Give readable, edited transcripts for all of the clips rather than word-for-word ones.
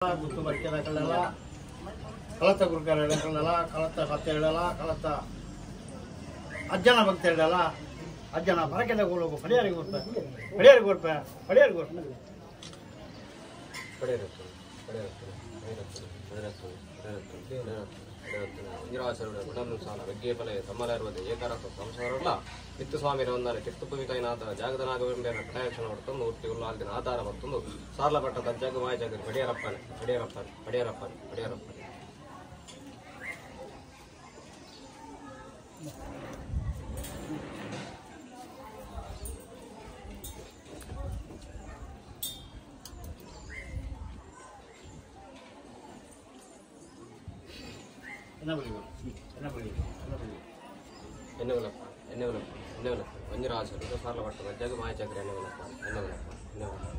ಗುತ್ತು ಬರ್ಕೆದಕಲ್ಲೆಲ್ಲ ಕಳತ ಗುರುಕಲ್ಲೆಲ್ಲ ಕಳತ ಸತ್ಯಗಳೆಲ್ಲ ಕಳತ ಅಜ್ಜನ ಭಕ್ತರೆಲ್ಲ ಅಜ್ಜನ ಪರಕೆದ ಗೋಲೋಗು ಪಡಿಯಾರಿಗೆ ಕೊರ್ಪೆ ಪಡಿಯಾರಿಗೆ ಕೊರ್ಪೆ ಪಡಿಯಾರಿಗೆ ಕೊರ್ಪೆ ಸ್ವಾಮಿ ರವಂದಾನೆ ತಿರ್ತುಭೂಮಿಕೈನಾಥ ಜಾಗದನಾಗವೆಂಬೆರ ಕಟಾಕ್ಷಣ ಹೊರತೊಂದು ಉರ್ತಿ ಉಲ್ಲಾಲ್ದಿನ ಆಧಾರ ಮತ್ತೊಂದು ಸಾರ್ಲಪಟ್ಟ ತಜ್ಜಾಗ ಮಾಯಜಾಗರಿ ಪಡಿಯರಪ್ಪನೆ ಪಡಿಯರಪ್ಪನೆ ಪಡಿಯರಪ್ಪನೆ ಪಡಿಯರಪ್ಪನೆ. என்ன ಬಲಿ என்ன ಬಲಿ என்ன ಬಲಿ ಎಣ್ಣೆವಲಪ್ಪ ಎಣ್ಣೆವಲಪ್ಪ ಎಣ್ಣೆವಲಪ್ಪ ಮಂಜುರಾಜರು ಸಾರ್ಲಪಟ್ಟ ತಜ್ಜಾಗ ಮಾಯಜಾಗರಿ ಎಣ್ಣೆವಲಪ್ಪ ಎಣ್ಣೆವಲಪ್ಪ ಎಣ್ಣೆವಲಪ್ಪ.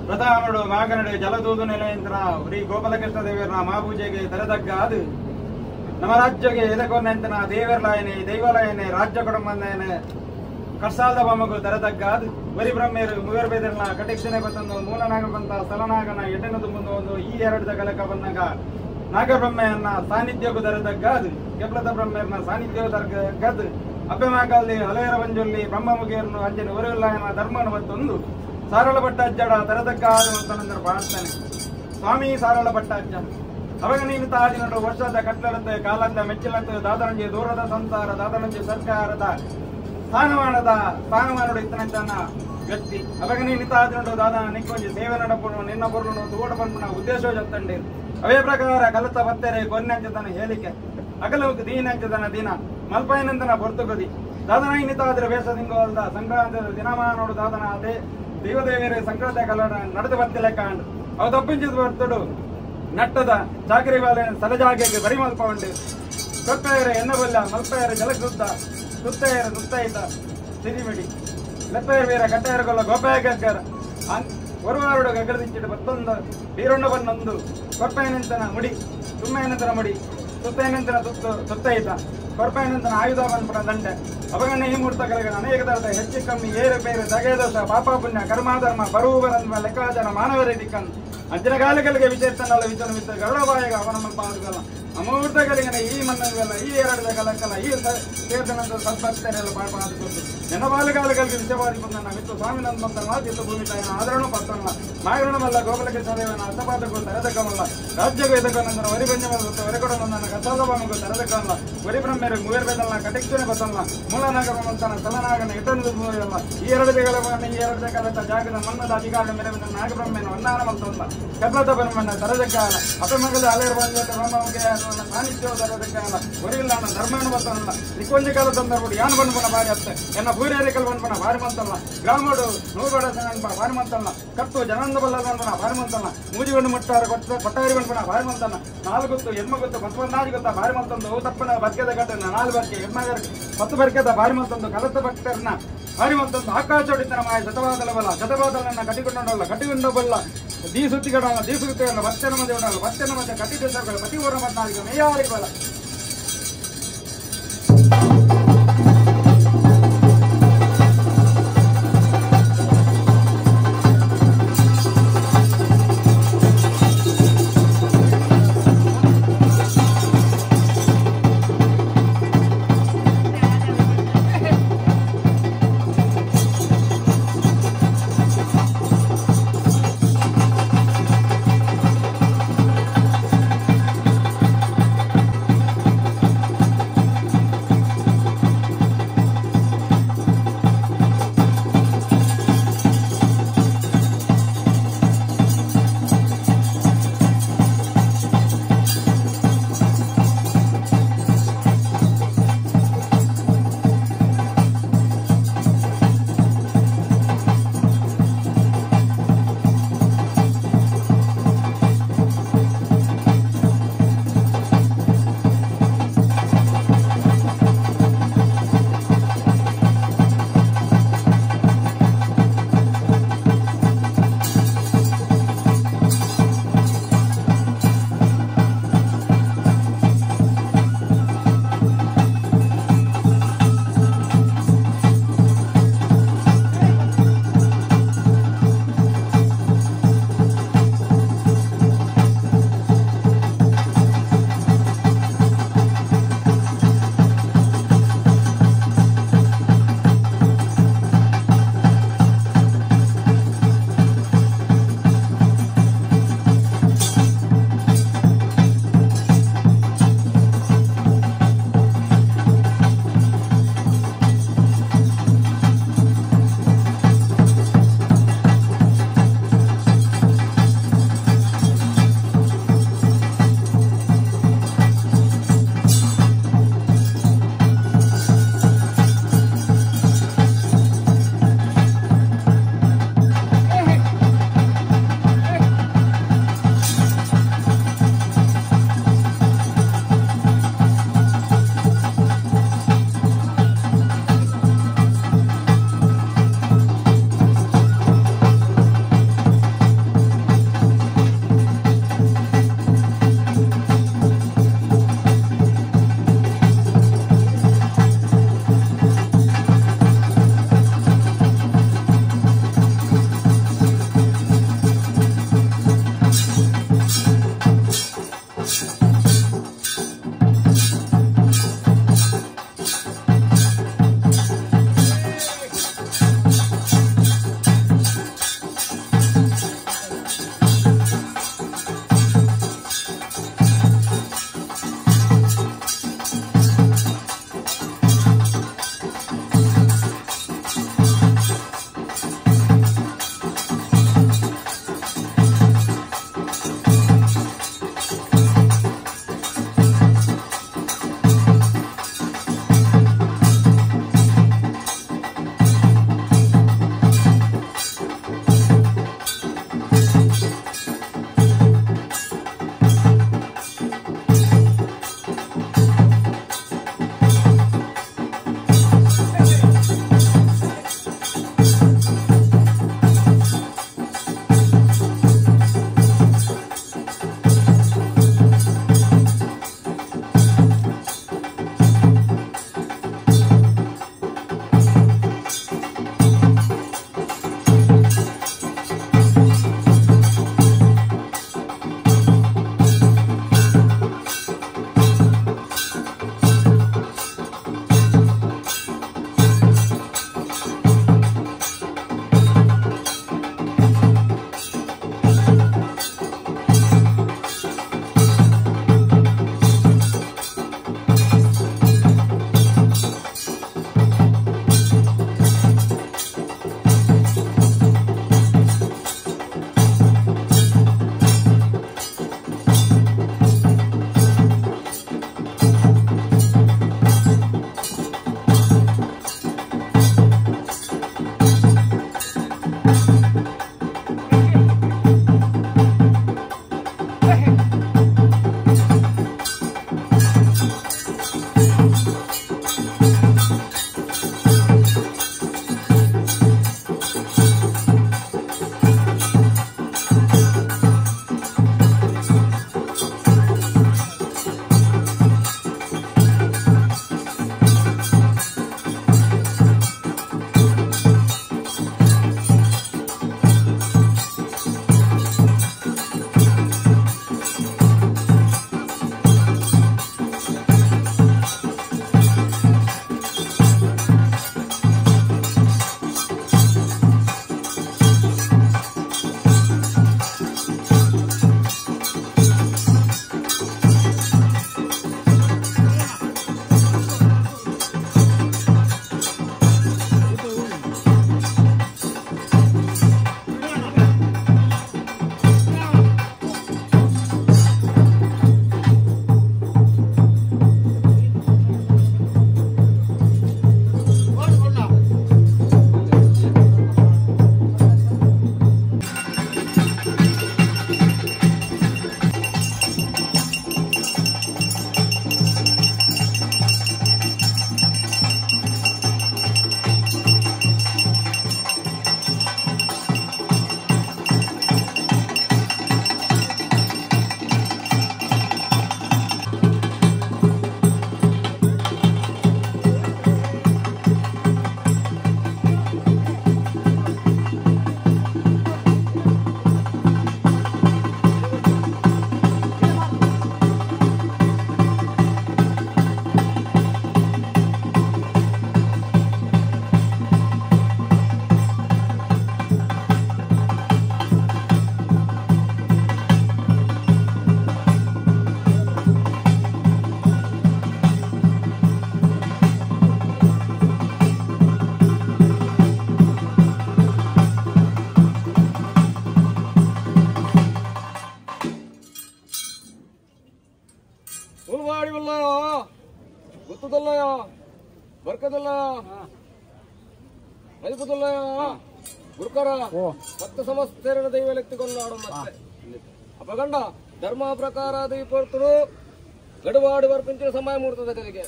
ಪ್ರಥಮಡು ಮಾಗನಡು ಜಲದೂದು ನೆಲೆಯಂತ್ರ ಶ್ರೀ ಗೋಪಾಲಕೃಷ್ಣ ದೇವರ ಮಹಾಪೂಜೆಗೆ ತಲೆದಗ್ಗ ಅದು ನಮ್ಮ ರಾಜ್ಯಕ್ಕೆ ಎದಕೊನ್ನಂತನ ದೇವರಲಾಯನೆ ದೈವಲಾಯನೆ ರಾಜ್ಯ ಕುಟುಂಬನೇ ಕರ್ಸಾಲ್ದ ಬೊಮ್ಮಗು ತಲೆದಗ್ಗ ಅದು ಬರಿ ಬ್ರಹ್ಮೇರು ಮುಗರ್ ಬೇದರ್ನ ಕಟಕ್ಷಣೆ ಬತ್ತಂದು ಮೂಲನಾಗ ಬಂತ ಸ್ಥಳನಾಗನ ಎಟೆನ ತುಂಬುಂದು ಒಂದು ಈ ಎರಡು ಕಲಕ ಬಂದಾಗ ನಾಗಬ್ರಹ್ಮೆಯನ್ನ ಸಾನ್ನಿಧ್ಯಕ್ಕೂ ತರದಗ್ಗ ಅದು ಕೆಪ್ಲದ ಬ್ರಹ್ಮೆಯನ್ನ ಸಾನ್ನಿಧ್ಯವು ತರಗದ್ದು ಅಬ್ಬೆಮಾಗಲ್ಲಿ ಹಲೆಯರ ಮಂಜುಲ್ಲಿ ಬ್ರಹ್ಮಮುಖಿಯರನ್ನು ಅಂಜನ ಒರೆಯುಲ್ಲಾಯನ ಧರ್ಮನು ಬತ್ತೊಂದು ಸಾರಳ ಭಟ್ಟಾಜ್ಜಡ ತರದಗ್ಗ ಅಂತಂದ್ರೆ ಪಾಡ್ತಾನೆ ಸ್ವಾಮಿ ಸಾರಳ ಭಟ್ಟಾಜ್ಜ ಅವಾಗ ನೀನು ತಾದಿನಡು ವರ್ಷದ ಕಟ್ಲಡತ್ತೆ ಕಾಲಂದ ಮೆಚ್ಚಿಲತ್ತು ದಾದರಂಜಿ ದೂರದ ಸಂಸಾರ ದಾದರಂಜಿ ಸರ್ಕಾರದ ಸ್ಥಾನಮಾನದ ಸ್ಥಾನಮಾನಡು ಇತ್ತನಂತನ ವ್ಯಕ್ತಿ ಅವಾಗ ನೀನು ತಾದಿನಡು ದಾದ ನಿಕ್ಕೊಂಜಿ ಸೇವೆ ನಡಪುನು ನಿನ್ನ ಬೊರ್ಲುನು ತೋಡ ಪನ್ಪುನ ಉದ್ದೇಶ ಜೊತ್ತಂಡಿ ಅವೇ ಪ್ರಕಾರ ಕಲತ ಬತ್ತೆರೆ ಕೊನ್ನಂಚತನ ಹೇಳಿಕೆ ಅಗಲவுக்கு ದೀನಂಚತನ ದಿನ ಮಲ್ಪೈನಂತನ ಪೊರ್ತುಗದಿ ದಾದನ ಇನ್ನಿತಾದ್ರೆ ವೇಷದಿಂಗೋಲ್ದ ಸಂಕ್ರಾಂತಿದ ದಿನಮಾನೋಡು ದಾದನ ಅದೇ ದೇವದೇವರ ಸಂಕ್ರಾಂತಿ ಕಲಡ ನಡೆದು ಬತ್ತಿಲ್ಲ ಕಾಂಡ್ ಅವು ತಪ್ಪಿಂಚಿದ ಬರ್ತಡು ನಟ್ಟದ ಚಾಕರಿ ಬಾಲೆ ಸಲಜಾಗೆಗೆ ಬರಿ ಮಲ್ಪವಂಡು ಕೊಪ್ಪೆಯರ ಎನ್ನಬಲ್ಲ ಮಲ್ಪೆಯರ ಜಲಶುದ್ಧ ಸುತ್ತೆಯರ ಸುತ್ತೈತ ಸಿರಿಮಿಡಿ ಲೆಪ್ಪೆಯರ ವೀರ ಕಟ್ಟೆಯರ ಕೊಲ್ಲ ಗೋಪಾಯ ಗಗ್ಗರ ಒರುವಾರುಡು ಗಗ್ಗರದಿಂಚಿಡು ಬತ್ತೊಂದು ಬೀರೊಂಡ ಬನ್ನೊಂದು ಕೊಪ್ಪೆಯನಂತನ ಮುಡಿ ತುಮ್ಮೆಯನಂತನ ಮುಡಿ ಸುತ್ತೈನಂತನ ಸುತ್ತು ಸುತ್ತೈತ ಕೊರ್ಪೈನಂತನ ಆಯುಧ ಬಂದ್ಪುಣ ದಂಡೆ ಅಪಗಣ್ಣ ಈ ಮೂರ್ತ ಕಲೆಗಳ ಅನೇಕ ತರದ ಹೆಚ್ಚು ಕಮ್ಮಿ ಏರು ಪೇರು ದಗೆ ದೋಷ ಪಾಪ ಪುಣ್ಯ ಕರ್ಮಾಧರ್ಮ ಬರುವರಂದ ಲೆಕ್ಕಾಚಾರ ಮಾನವರೇ ದಿಕ್ಕನ್ನು ಅಂಚಿನ ಕಾಲಗಳಿಗೆ ವಿಚೇತನಲ್ಲ ವಿಚನ ಮಿತ್ರ ಗರುಡಬಾಯಗ ಅವನಮ್ಮ ಪಾದುಗಲ್ಲ ಅಮೂರ್ತಗಳಿಗೆ ಈ ಮನ್ನಗಲ್ಲ ಈ ಎರಡದ ಕಲಕ್ಕಲ್ಲ ಈ ಸೇರ್ತನಂತ ಸದ್ಭಕ್ತರೆಲ್ಲ ಪಾಪ ಆದುಕೊಂಡು ನೆನಬಾಲುಗಾಲಗಳಿಗೆ ವಿಷವಾದಿ ಬಂದನ ಮಿತ್ತು ಸ್ವಾಮಿನಂದ ಮಾತಿತ್ತು ಭೂಮಿ ತಾಯನ ಆದರಣು ಪತ್ತಲ್ಲ ಮಾಗರಣಮಲ್ಲ ಗೋಪಾಲಕೃಷ್ಣ ದೇವನ ಅರ್ಥಪಾತಕ್ಕೂ ತರದಕ್ಕಮಲ್ಲ ರಾಜ್ಯಗೂ ಎದಕ್ಕನಂದನ ವರಿಬಂಜಮಲ್ಲ ವರೆಕೊಡನಂದನ ಕಸಾದವಾಮಿಗೂ ತರದಕ್ಕಲ್ಲ ವರಿಬ್ರಹ್ಮೇರು ಮುಗರ್ಬೇದಲ್ಲ ಕಟಿಕ್ಷಣೆ ಬತ್ತಲ್ಲ ಮೂಲನಾಗರಮಂತನ ಸ್ಥಳನಾಗನ ಇತನದು ಮೂರಲ್ಲ ಈ ಎರಡು ದೇಗಲವನ್ನು ಈ ಎರಡು ದೇಗಲತ್ತ ಜಾಗದ ಮನ್ನದ ಅಧಿಕಾರ ಮೇರೆ ನಾಗಬ್ರಹ್ಮೇನ ಹೊನ್ನಾನ ಮಲ್ತಲ್ಲ ಕಬ್ಲದ ಬ್ರಹ್ಮನ ತರದಕ್ಕಾಲ ಅಪಮಗದ ಅಲೆಯರ್ ಬಂದ ಬ್ರಹ್ಮಗೆ ಸಾನ್ನಿಧ್ಯ ತರದಕ್ಕಾಲ ಒರಿಲ್ಲ ಧರ್ಮನು ಬತ್ತಲ್ಲ ನಿಕ್ಕೊಂಜಿ ಕಾಲ ತಂದವರು ಯಾನ್ ಬಂದ್ಬನ ಬಾರಿ ಅತ್ತೆ ಎನ್ನ ಭೂರೇರಿಕಲ್ ಬಂದ್ಬನ ಬಾರಿ ಮಂತಲ್ಲ ಗ್ರಾಮಡು ನೂರುಗಡ ಸಂಗನ್ಪ ಬಾರಿ ಮಂತಲ್ಲ ಕತ್ತು ಜನಾಂದ ಬಲ್ಲ ಬಂದ್ಬನ ಬಾರಿ ಮಂತಲ್ಲ ಮೂಜಿಗೊಂಡು ಮುಟ್ಟಾರ ಕೊಟ್ಟಾರಿ ಬಂದ್ಬನ ಬಾರಿ ಮಂತಲ್ಲ ನಾಲ್ಗೊತ್ತು ಎಮ್ಮಗೊತ್ತು ಬಸವನ್ನಾಜಿ ಗೊತ್ತ ಬಾರಿ ಮಂತಂದು ಅವು ತಪ್ಪನ ಬರ್ಕೆದ ಕಟ್ಟನ ನಾಲ್ಕು ಬರ್ಕೆ ಎಮ್ಮಗರ್ 10 ಬರ್ಕೆದ ಬಾರಿ ಮಂತಂದು ಕಲತ ಭಕ್ತರನ್ನ ಬಾರಿ ಮಂತಂದು ಆಕಾಶೋಡಿತನ ಮಾಯ ಶತವಾದಲವಲ್ಲ ಶತವಾದಲನ್ನ ಕಟಿಕೊಂಡಲ್ಲ ಕಟಿಕೊಂಡಬಲ್ಲ ದೀಸುತ್ತಿಗಡ ದೀಸುತ್ತಿಗಡ ಬತ್ತನ ಮಧ್ಯೆ ಉಂಡಲ್ಲ ಬತ್ತನ ಮಧ್ಯೆ ಕಟ್ಟಿದ ಸರ್ಗಳ ಪ್ರತಿ ಊರ ಮಧ್ಯ ಮೇಯಾರಿಗೆ ಬಲ ಮದಿಪುದಲ್ಲಯ ಬರ್ಕದಲ್ಲ ಮದಿಪುದಲ್ಲಯ ಗುರುಕರ ಮತ್ತೆ ಸಮಸ್ತ ದೈವ ಎತ್ತಿಕೊಂಡಾಡು ಮತ್ತೆ ಅಪಗಂಡ ಧರ್ಮ ಪ್ರಕಾರ ದೀಪರ್ತರು ಗಡುವಾಡು ವರ್ಪಿಂಚಿನ ಸಮಯ ಮುಹೂರ್ತದ ಕಲಿಗೆ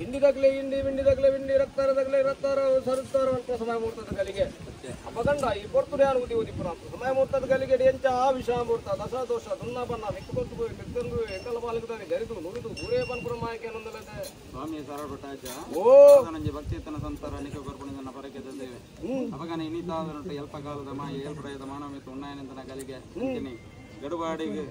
ಇಂಡಿ ತಗಲೆ ಇಂಡಿ ವಿಂಡಿ ತಗಲೆ ವಿಂಡಿ ರಕ್ತಾರ ತಗಲೆ ರಕ್ತಾರ ಸರುತ್ತಾರ ಅಂತ ಸಮಯ ಮುಹೂರ್ತದ ಕಲಿಗೆ ಅಪಗಂಡ ಈ ಪೊರ್ತುಡು ಯಾರು ಉದಿ ಉದಿಪುರ ಸಮಯ ಮುಹೂರ್ತದ ಕಲಿಗೆ ಎಂಚ ಆ ವಿಷ ಮುಹೂರ್ತ ದಶ ದೋಷ ದುನ್ನ ಬನ್ನ ಮಿಕ್ಕುಕೊಂತು ಮಿಕ್ಕಂದು ಎಂಕಲ ಪಾಲಕದಾರಿ ಗರಿದು ನುರಿದು ಊರೇ ಪನ್ಪುರ ಮಾಯಕ್ಕೆ ಅನ್ನೊಂದಲತೆ ಸ್ವಾಮಿ ಸರಳ ಓ ನಂಜಿ ಭಕ್ತಿತನ ಸಂಸಾರ ನಿಕ ಕೊರ್ಪುಣಿಂದನ ಪರಕೆ ದೇವೆ ಅಪಗನ ಇನಿತಾದನೊಟ್ಟು ಎಲ್ಪ ಕಾಲದ ಮಾಯ ಏಲ್ಪ್ರಾಯದ ಮಾನವಿತ ಉನ್ನಾಯನಂತನ ಕಲಿಗೆ ಗಡುಬಾಡಿಗೆ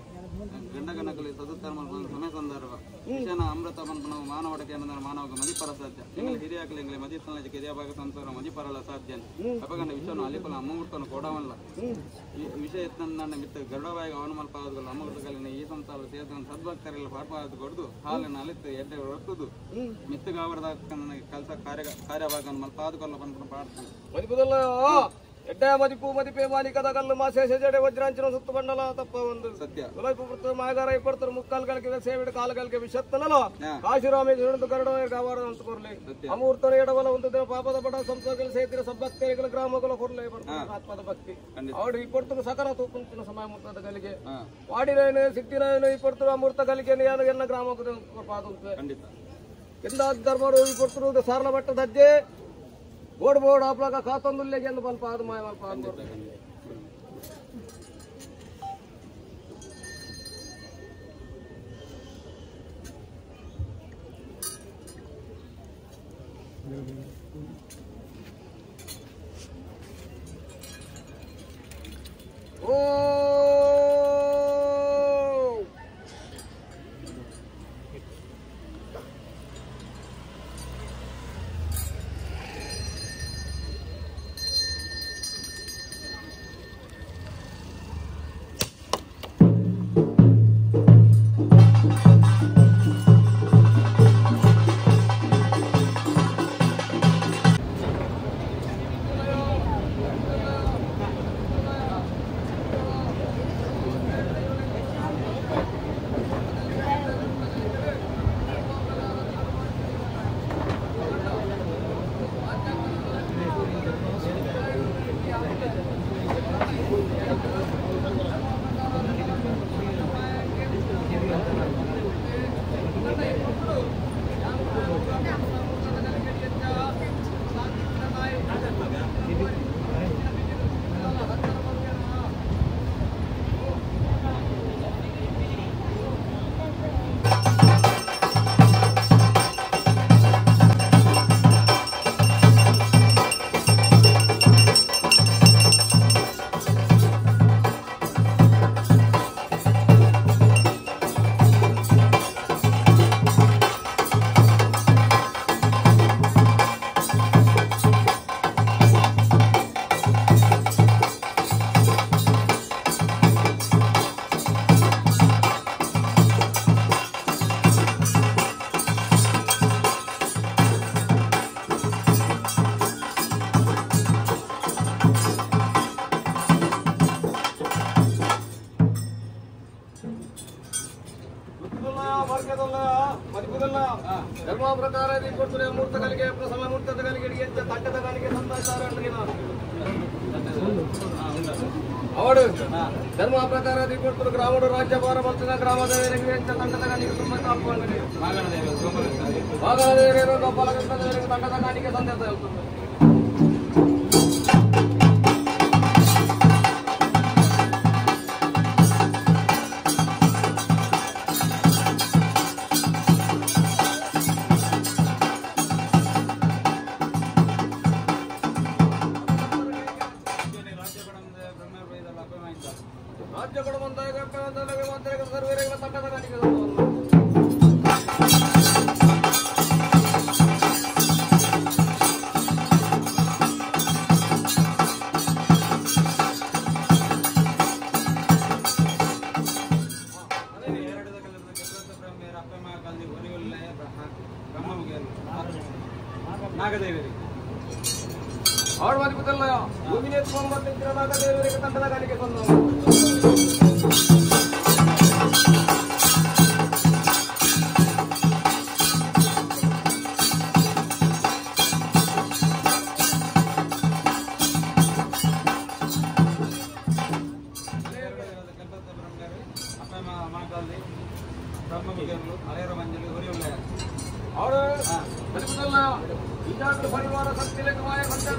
ಗಂಡಗನಕಲಿ ಸದುತ್ತರ್ಮ ಸಮಯ ಸಂದರ್ಭ ವಿಷನ ಅಮೃತ ಪನ್ಪುನವು ಮಾನವಡಕ್ಕೆ ಏನಂದ್ರೆ ಮಾನವಗ ಮದಿಪರ ಸಾಧ್ಯ ಎಂಗಳ ಹಿರಿಯಾಕಲಿ ಎಂಗಳ ಮದಿತನ ಹಿರಿಯ ಭಾಗ ಸಂಸಾರ ಮದಿಪರಲ ಸಾಧ್ಯ ಅಪಗಂಡ ವಿಷನು ಅಲಿಪಲ ಅಮ್ಮೂರ್ತನು ಕೊಡವಲ್ಲ ಈ ವಿಷಯ ಎತ್ತನ್ನ ಮಿತ್ತ ಗರುಡಬಾಯಿಗೆ ಅವನ ಮಲ್ಪಾದಗಳು ಅಮೃತಗಲಿನ ಈ ಸಂಸಾರ ಸೇರಿದ ಸದ್ಭಕ್ತರೆಲ್ಲ ಪಾರ್ಪಾದ ಕೊಡ್ದು ಹಾಲನ್ನು ಅಲಿತ್ತು ಎಡ್ಡೆ ಹೊರತುದು ಮಿತ್ತಗಾವರದ ಕೆಲಸ ಕಾರ್ಯಭಾಗ ಮಲ್ಪಾದಕೊಲ್ಲ ಪನ್ಪುನ ಪಾಡ್ತಾನೆ ಮದಿಪುದಲ್ಲ ಎಡ್ಡ ಮದಿಪು ಮದಿಪೆ ಮಾಲಿಕದ ಕಲ್ಲು ಮಾಸೆ ಜಡೆ ವಜ್ರಾಂಚನ ಸುತ್ತು ಬಂಡಲ ತಪ್ಪ ಒಂದು ಸತ್ಯ ತುಲೈಪು ಮಾಯಗಾರ ಇಪ್ಪಡ್ತಾರೆ ಮುಕ್ಕಾಲ್ಗಳಿಗೆ ಸೇವಿಡ ಕಾಲುಗಳಿಗೆ ವಿಷತ್ತನಲ್ಲ ಕಾಶಿರಾಮೇಶ್ವರಂದು ಕರಡ ಗಾವಾರ ಅಂತ ಕೊರ್ಲಿ ಅಮೂರ್ತನ ಎಡವಲ ಒಂದು ದಿನ ಪಾಪದ ಬಡ ಸಂಸರ್ಗಗಳು ಸೇತಿರ ಸಬ್ಬಕ್ತರಿಗಳ ಗ್ರಾಮಗಳ ಕೊರ್ಲೆ ಆತ್ಮದ ಭಕ್ತಿ ಅವರು ಇಪ್ಪಡ್ತು ಸಕಲ ತೂಕುಂಚಿನ ಸಮಯ ಮುಹೂರ್ತದ ಗಲಿಗೆ ವಾಡಿನೇನು ಸಿಕ್ತಿನೇನು ಇಪ್ಪಡ್ತು ಅಮೂರ್ತ ಗಲಿಗೆ ಏನು ಎಲ್ಲ ಗ್ರಾಮ ಪಾದ ಎಂದ ಧರ್ಮರು ಇಪ್ಪಡ್ತು ಸಾರಲ ಭಟ್ಟದ ಅಜ್ಜೆ ಬೋರ್ಡ್ ಬೋರ್ಡ್ ಆಪ್ಲಾಗ ಕಾತೊಂದುಲ್ಲೆಗೆ ಎಂದು ಬಲ್ಪ ಅದು ಮಾಯ ಮಲ್ಪ ಓ ಧರ್ಮ ಪ್ರಕಾರ ಮೂರ್ತಗಳಿಗೆ ಸಮೂರ್ತಗಳಿಗೆ ತಟ್ಟದಗಳಿಗೆ ಅವಡು ಧರ್ಮ ಪ್ರಕಾರ ಗ್ರಾಮಡು ರಾಜ್ಯಭಾರ ಮಲ್ತದ ಗ್ರಾಮದ ತಂಡದ ತುಂಬ ಗೋಪಾಲಕೃಷ್ಣ ತಂಡದ ಕಾಣಿಕೆ ಸಂದೇಶ ಹೇಳ್ತದೆ. ಬಲ್ಲಿ ಬ್ರಹ್ಮ ಹಳೆಯರ ಮಂಜಲು ಉರಿಯುಳ್ಳ ಅವರು ಬದುಕುದಲ್ಲ ಈಗಾಗಲೇ ಪರಿವಾರ ಸತ್ತಿಲಕವಾಯ ಸಂಚಾರ